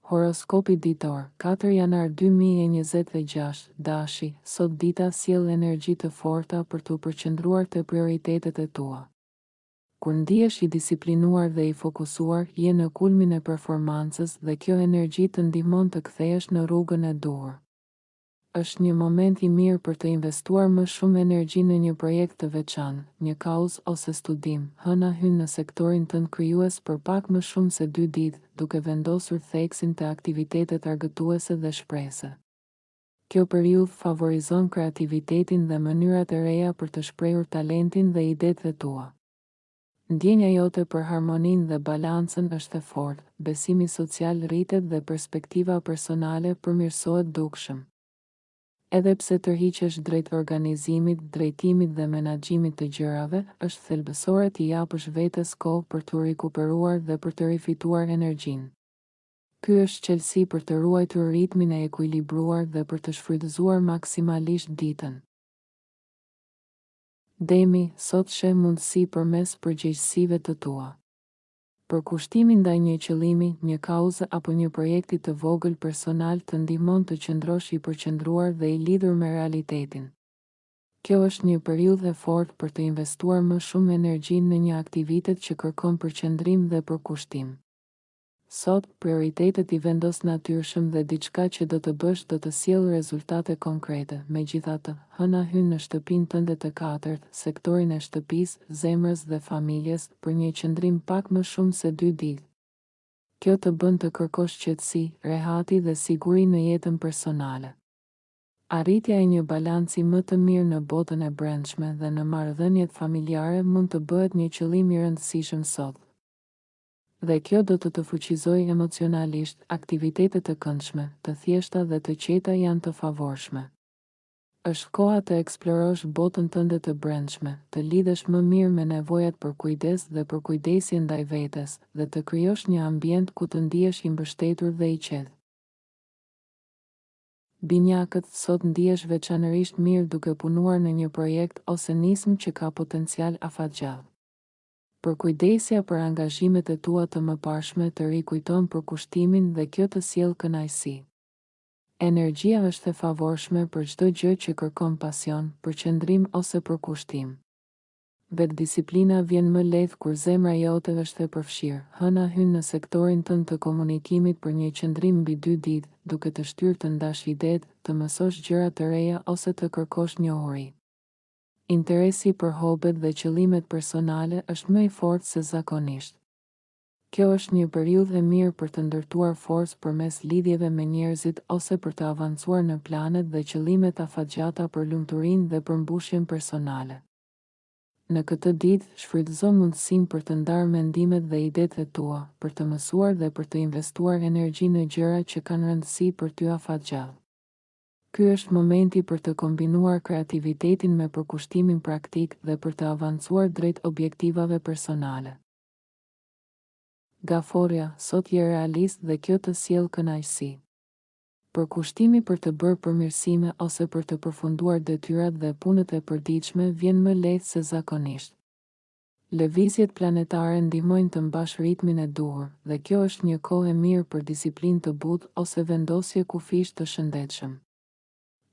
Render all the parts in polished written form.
Horoskopi ditor, katër janar 2026, Dashi, sot dita sjell energji të forta për t'u përqendruar te prioritetet e tua. Kur ndihesh i disiplinuar dhe i fokusuar, je në kulmin e performancës dhe kjo energji të ndihmon të kthehesh në rrugën e duhur. Është një moment i mirë për të investuar më shumë energji në një projekt të veçantë, një kauzë ose studim. Hëna hyn në sektorin tënd krijues për pak më shumë se dy ditë, duke vendosur theksin te aktivitetet argëtuese dhe shprehëse. Kjo periudhë favorizon kreativitetin dhe mënyrat e reja për të shprehur talentin dhe idetë e tua. Ndjenja jote për harmoninë dhe balancën është e fortë, besimi social rritet dhe perspektiva personale përmirësohet dukshëm. Edhe pse tërhiqesh drejt organizimit, drejtimit dhe menaxhimit të gjërave, është thelbësore t'i japësh vetes kohë për t'u rikuperuar dhe për të rifituar energjinë. Ky është çelësi për të ruajtur ritmin e ekuilibruar dhe për të shfrytëzuar maksimalisht ditën. Demi, sot sheh mundësi përmes përgjegjësive të tua. Përkushtimi ndaj një qëllimi, një kauze apo një projekti të vogël personal të ndihmon të qëndrosh i përqendruar dhe i lidhur me realitetin. Kjo është një periudhë e fortë për të investuar më shumë energji në një aktivitet që kërkon përqendrim dhe përkushtim. Sot, prioritetet i vendos natyrshëm dhe diçka që do të bësh do të sjellë rezultate konkrete. Megjithatë, Hëna hyn në shtëpinë tënde të katërt, sektorin e shtëpisë, zemrës dhe familjes, për një qëndrim pak më shumë se dy ditë. Kjo të bën të kërkosh qetësi, rehati dhe siguri në jetën personale. Arritja e një balanci më të mirë në botën e brendshme dhe në marrëdhëniet familjare mund të bëhet një qëllim i rëndësishëm sot. Dhe kjo do të të fuqizojë emocionalisht, aktivitete të këndshme, të thjeshta dhe të qeta janë të favorshme. Është koha të eksplorosh botën tënde të brendshme, të lidhesh më mirë me nevojat për kujdes dhe përkujdesje ndaj vetes, dhe të krijosh një ambient ku të ndihesh i mbështetur dhe i qetë. Binjakët, sot ndihesh veçanërisht mirë duke punuar në një projekt ose nismë që ka potencial afatgjatë. Përkujdesja për angazhimet e tua të mëparshme të rikujton përkushtimin dhe kjo të sjell kënaqësi. Energjia është e favorshme për çdo gjë që kërkon pasion, përqendrim ose përkushtim. Vetëdisiplina vjen më lehtë kur zemra jote është e përfshirë. Hëna hyn në sektorin tënd të komunikimit për një qëndrim mbi dy ditë, duke të shtyrë të ndash idetë, të mësosh gjëra të reja ose të kërkosh njohuri. Interesi për hobet dhe qëllimet personale është më i fortë se zakonisht. Kjo është një periudhë e mirë për të ndërtuar forcë përmes lidhjeve me njerëzit ose për të avancuar në planet dhe qëllimet afatgjata për lumturinë dhe përmbushjen personale. Në këtë ditë, shfrytëzo mundësinë për të ndarë mendimet dhe idetë e tua, për të mësuar dhe për të investuar energji në gjëra që kanë rëndësi për ty afatgjatë. Ky është momenti për të kombinuar kreativitetin me përkushtimin praktik dhe për të avancuar drejt objektivave personale. Gaforrja, sot je realist dhe kjo të sjell kënaqësi. Përkushtimi për të bërë përmirësime ose për të përfunduar detyrat dhe punët e përditshme vjen më lehtë se zakonisht. Lëvizjet planetare ndihmojnë të mbash ritmin e duhur, dhe kjo është një kohë e mirë për disiplinë të butë ose vendosje kufijsh të shëndetshëm.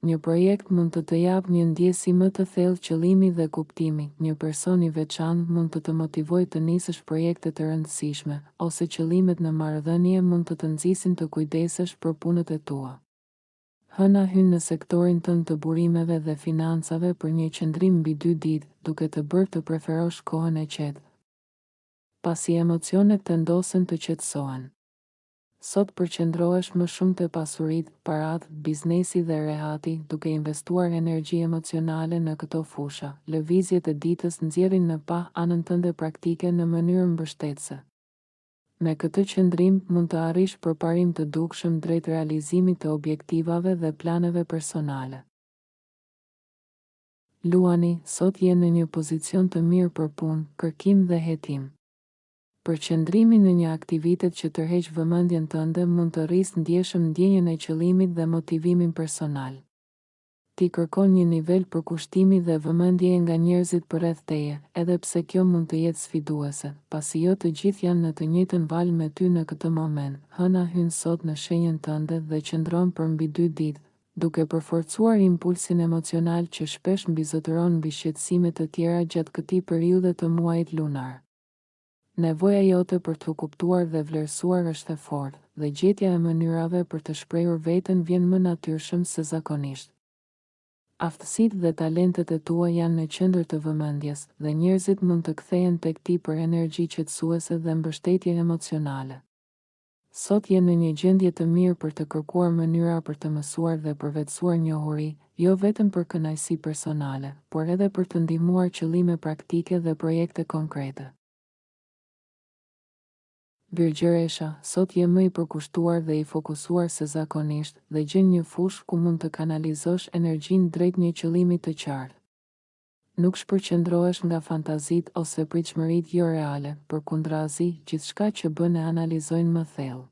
Një projekt mund të të japë një ndjesi më të thellë qëllimi dhe kuptimi, një person i veçantë mund të të motivojë të nisësh projekte të rëndësishme, ose qëllimet në marrëdhënie mund të të nxisin të kujdesesh për punët e tua. Hëna hyn në sektorin tënd të burimeve dhe financave për një qëndrim mbi dy ditë, duke të bërë të preferosh kohën e qetë. Pasi emocionet tendosen të qetësohen. Sot përqendrohesh më shumë te pasuritë, paratë, biznesi dhe rehati, duke investuar energji emocionale në këto fusha. Lëvizjet e ditës nxjerrin në pah anën tënde praktike në mënyrë mbështetëse. Me këtë qëndrim, mund të arrish përparim të dukshëm drejt realizimit të objektivave dhe planeve personale. Luani, sot je në një pozicion të mirë për punë, kërkim dhe hetim. Përqendrimi në një aktivitet që tërheq vëmendjen tënde mund të rrisë ndjeshëm ndjenjën e qëllimit dhe motivimin personal. Ti kërkon një nivel përkushtimi dhe vëmendjeje nga njerëzit përreth teje, edhe pse kjo mund të jetë sfiduese, pasi jo të gjithë janë në të njëjtën valë me ty në këtë moment. Hëna hyn sot në shenjën tënde dhe qëndron për mbi dy ditë, duke përforcuar impulsin emocional që shpesh mbizotëron mbi shqetësime të tjera gjatë këtij periudhe të muajit lunar. Nevoja jote për t'u kuptuar dhe vlerësuar është e fortë, dhe gjetja e mënyrave për të shprehur veten vjen më natyrshëm se zakonisht. Aftësitë dhe talentet e tua janë në qendër të vëmendjes, dhe njerëzit mund të kthehen tek ti për energji qetësuese dhe mbështetje emocionale. Sot je në një gjendje të mirë për të kërkuar mënyra për të mësuar dhe përvetësuar njohuri, jo vetëm për kënaqësi personale, por edhe për të ndihmuar qëllime praktike dhe projekte konkrete. Virgjëresha, sot je më i përkushtuar dhe i fokusuar se zakonisht dhe gjen një fushë ku mund të kanalizosh energjinë drejt një qëllimi të qartë. Nuk shpërqendrohesh nga fantazitë ose pritshmëritë joreale, përkundrazi, gjithçka që bën e analizojnë më thellë.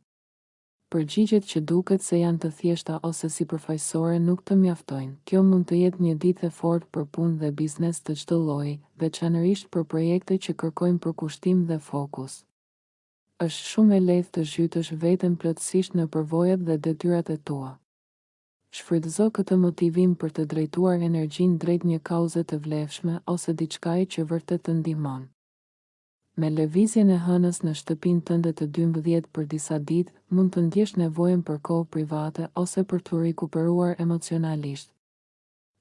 Përgjigjet që duket se janë të thjeshta ose sipërfaqësore nuk të mjaftojnë. Kjo mund të jetë një ditë e fortë për punë dhe biznes të çdo lloji, veçanërisht për projekte që kërkojnë përkushtim dhe fokus. Është shumë e lehtë të zhytësh veten plotësisht në përvojat dhe detyrat e tua. Shfrytëzo këtë motivim për të drejtuar energjinë drejt një kauze të vlefshme ose diçkaje që vërtet të ndihmon. Me lëvizjen e Hënës në shtëpinë tënde të 12 për disa ditë, mund të ndjesh nevojën për kohë private ose për t'u rikuperuar emocionalisht.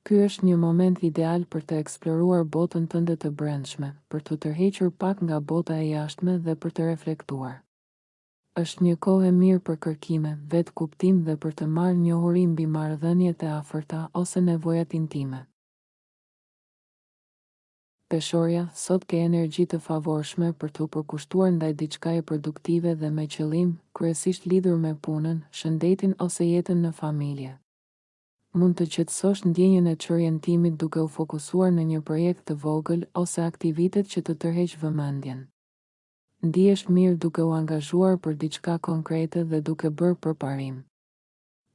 Ky është një moment ideal për të eksploruar botën tënde të brendshme, për t'u tërhequr pak nga bota e jashtme dhe për të reflektuar. Është një kohë e mirë për kërkime, vetëkuptim dhe për të marrë njohuri mbi marrëdhëniet e afërta ose nevojat intime. Peshorja, sot ke energji të favorshme për t'u përkushtuar ndaj diçkaje produktive dhe me qëllim, kryesisht lidhur me punën, shëndetin ose jetën në familje. Mund të qetësosh ndjenjën e çorientimit duke u fokusuar në një projekt të vogël ose aktivitet që të tërheq vëmendjen. Ndihesh mirë duke u angazhuar për diçka konkrete dhe duke bërë përparim.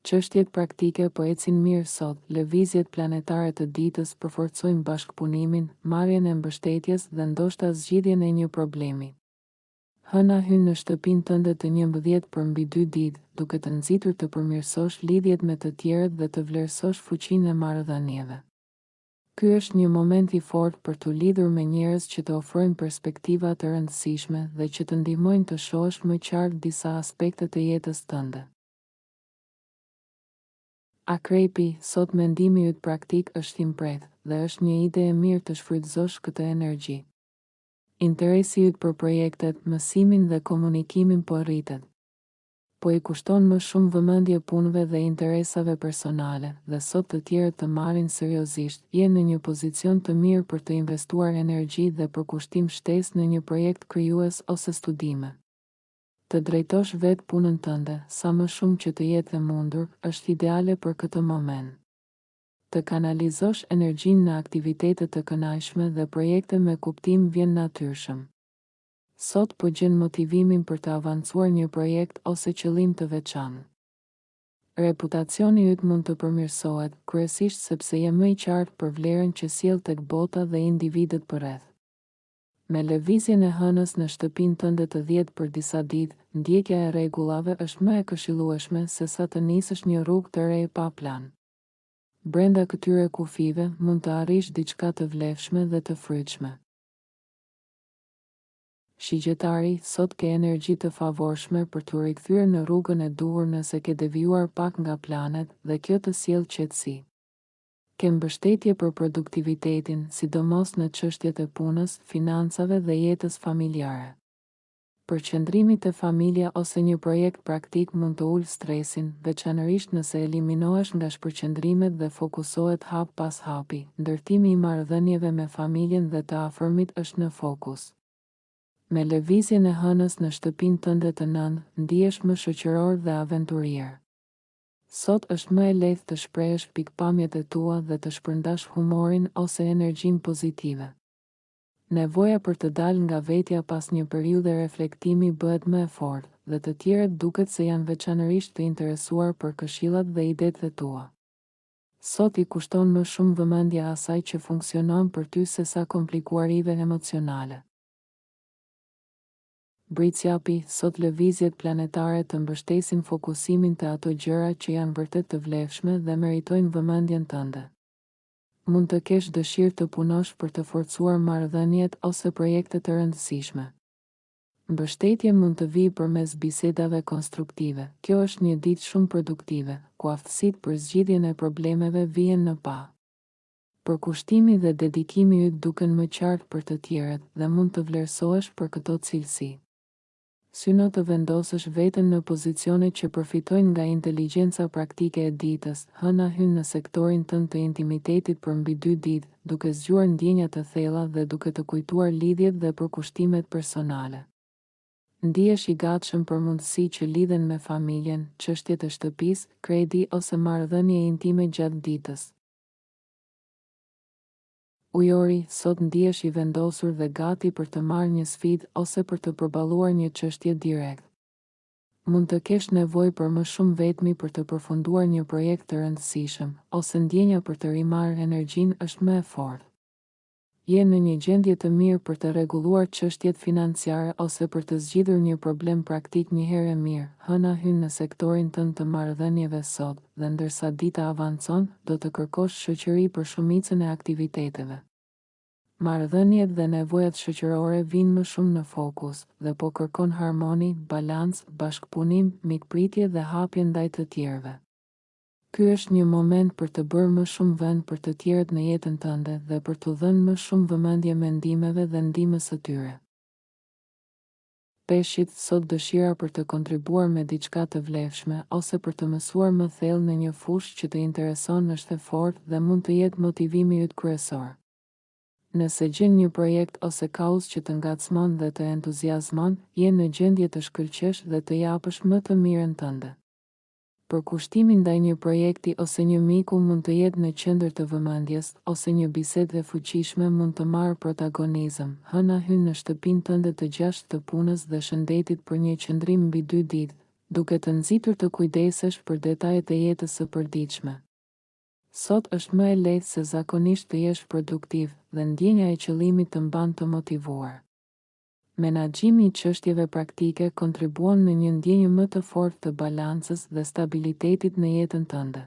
Çështjet praktike po ecin mirë sot, lëvizjet planetare të ditës përforcojnë bashkëpunimin, marrjen e mbështetjes dhe ndoshta zgjidhjen e një problemi. Hëna hyn në shtëpinë tënde të 11 për mbi dy ditë, duke të nxitur të përmirësosh lidhjet me të tjerët dhe të vlerësosh fuqinë e marrëdhënieve. Ky është një moment i fortë për t'u lidhur me njerëz që të ofrojnë perspektiva të rëndësishme dhe që të ndihmojnë të shohësh më qartë disa aspekte të jetës tënde. Akrepi, sot mendimi yt praktik është i mprehtë dhe është një ide e mirë të shfrytëzosh këtë energji. Interesi yt për projektet, mësimin dhe komunikimin po rritet. Po i kushton më shumë vëmendje punëve dhe interesave personale, dhe sot të tjerët të marrin seriozisht, je në një pozicion të mirë për të investuar energji dhe përkushtim shtesë në një projekt krijues ose studime. Të drejtosh vetë punën tënde, sa më shumë që të jetë e mundur, është ideale për këtë moment. Të kanalizosh energjinë në aktivitete të kënaqshme dhe projekte me kuptim vjen natyrshëm. Sot po gjen motivimin për të avancuar një projekt ose qëllim të veçantë. Reputacioni yt mund të përmirësohet, kryesisht sepse je më i qartë për vlerën që sjell tek bota dhe individët përreth. Me lëvizjen e Hënës në shtëpinë tënde të dhjetë për disa ditë, ndjekja e rregullave është më e këshillueshme sesa të nisësh një rrugë të re pa plan. Brenda këtyre kufijve, mund të arrish diçka të vlefshme dhe të frytshme. Shigjetari, sot ke energji të favorshme për t'u rikthyer në rrugën e duhur nëse ke devijuar pak nga planet dhe kjo të sjell qetësi. Ke mbështetje për produktivitetin, sidomos në çështjet e punës, financave dhe jetës familjare. Përqendrimi te familja ose një projekt praktik mund të ulë stresin, veçanërisht nëse eliminohesh nga shpërqendrimet dhe fokusohet hap pas hapi. Ndërtimi i marrëdhënieve me familjen dhe të afërmit është në fokus. Me lëvizjen e Hënës në shtëpinë tënde të nëntë, ndihesh më shoqëror dhe aventurier. Sot është më e lehtë të shprehësh pikëpamjet e tua dhe të shpërndash humorin ose energjinë pozitive. Nevoja për të dalë nga vetja pas një periudhe reflektimi bëhet më e fortë, dhe të tjerët duket se janë veçanërisht të interesuar për këshillat dhe idetë e tua. Sot i kushton më shumë vëmendje asaj që funksionon për ty sesa komplikuarive emocionale. Bricjapi, sot lëvizjet planetare të mbështesin fokusimin te ato gjëra që janë vërtet të vlefshme dhe meritojnë vëmendjen tënde. Mund të kesh dëshirë të punosh për të forcuar marrëdhëniet ose projekte të rëndësishme. Mbështetje mund të vijë përmes bisedave konstruktive. Kjo është një ditë shumë produktive, ku aftësitë për zgjidhjen e problemeve vihen në pah. Përkushtimi dhe dedikimi yt duken më qartë për të tjerët dhe mund të vlerësohesh për këto cilësi. Syno të vendosësh veten në pozicione që përfitojnë nga inteligjenca praktike e ditës, Hëna hyn në sektorin tënd të intimitetit për mbi dy ditë, duke zgjuar ndjenja të thella dhe duke të kujtuar lidhjet dhe përkushtimet personale. Ndihesh i gatshëm për mundësi që lidhen me familjen, çështjet e shtëpisë, kredi ose marrëdhënie intime gjatë ditës. Ujori, sot ndihesh i vendosur dhe gati për të marrë një sfidë ose për të përballuar një çështje direkt. Mund të kesh nevojë për më shumë vetmi për të përfunduar një projekt të rëndësishëm, ose ndjenja për të rimarrë energjinë është më e fortë. Je në një gjendje të mirë për të rregulluar çështjet financiare ose për të zgjidhur një problem praktik njëherë e mirë. Hëna hyn në sektorin tënd të marrëdhënieve sot, dhe ndërsa dita avancon, do të kërkosh shoqëri për shumicën e aktiviteteve. Marrëdhëniet dhe nevojat shoqërore vijnë më shumë në fokus, dhe po kërkon harmoni, balancë, bashkëpunim, mikpritje dhe hapje ndaj të tjerëve. Ky është një moment për të bërë më shumë vend për të tjerët në jetën tënde dhe për t'u dhënë më shumë vëmendje mendimeve dhe ndihmës së tyre. Peshqit, sot dëshira për të kontribuar me diçka të vlefshme ose për të mësuar më thellë në një fushë që të intereson është e fortë dhe mund të jetë motivimi yt kryesor. Nëse gjen një projekt ose kauzë që të ngacmon dhe të entuziazmon, je në gjendje të shkëlqesh dhe të japësh më të mirën tënde. Përkushtimi ndaj një projekti ose një miku mund të jetë në qendër të vëmendjes, ose një bisedë e fuqishme mund të marrë protagonizëm. Hëna hyn në shtëpinë tënde të gjashtë të punës dhe shëndetit për një qëndrim mbi dy ditë, duke të nxitur të kujdesesh për detajet e jetës së përditshme. Sot është më e lehtë se zakonisht të jesh produktiv, dhe ndjenja e qëllimit të mban të motivuar. Menaxhimi i çështjeve praktike kontribuon në një ndjenjë më të fortë të balancës dhe stabilitetit në jetën tënde.